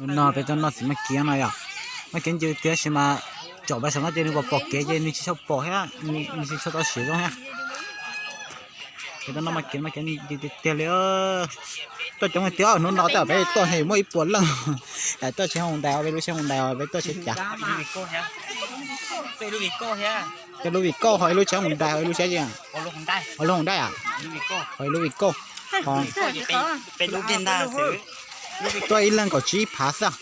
No peb tuaj noj txiv maj kiab no yom. Maj kiab ncw tiag tab sis mas tsom pais saum no ces nws pom pom kev ces nws tsis tshua pom thiab, nws tsis tshua tau siav zoo thiab. Peb tuaj noj maj kiab, maj kiab ncw tiag tiag li. Tuaj coob tiag, hnub no tej zaum peb tuaj muaj ib puas leej. Tuaj tsheb hoos dais, peb lub tsheb hoos dais, peb tuaj tsheb cav. Tej lub vim kauj ho ib lub tsheb hoos dais ho ib lub tsheb, ho lub hoos dais, ho ib lub vim kauj. Tuaj ib leeg kaum tsib phav xwb.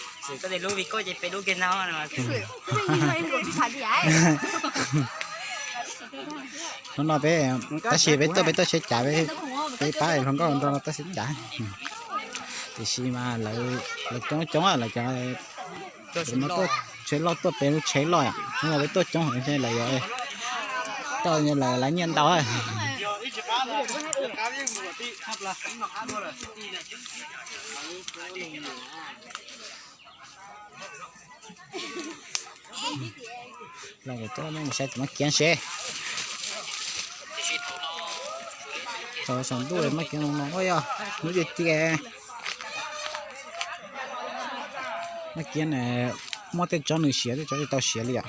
Hnub no peb, tab sis peb tuaj, peb tuaj tsheb cav, peb pab hluas nkauj nrog tuaj tsheb cav. Tiam sis mas lawv coob coob lawm ces no tuaj tsheb loj, tuaj pem lub tsheb loj. Hnub no peb tuaj coob heev, lawv yuav, lawv nyiaj ntau. Los kuv coj nej mus saib tus maj kiab seb. Thaum saum ntuj maj kiab no ua yog hnub tiag tiag. Maj kiab na, muaj tej tsob nws siav, tej tsob tsis tau siav li yom.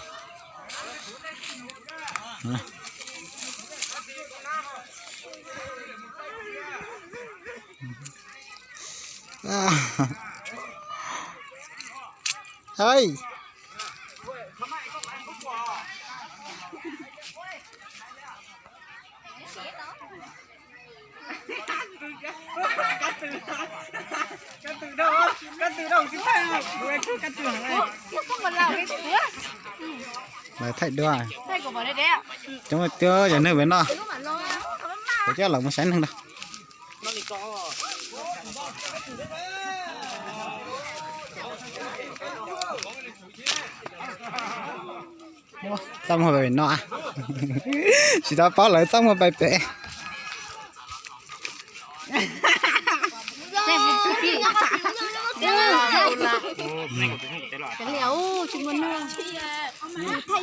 Hais, lawv thaij dua, coob tiag, yog neeg pem no, kuv coj lawv mus saib neeg ntag. Txaj muag pais pem no, tsis tau paub lawv txaj muag pais pem.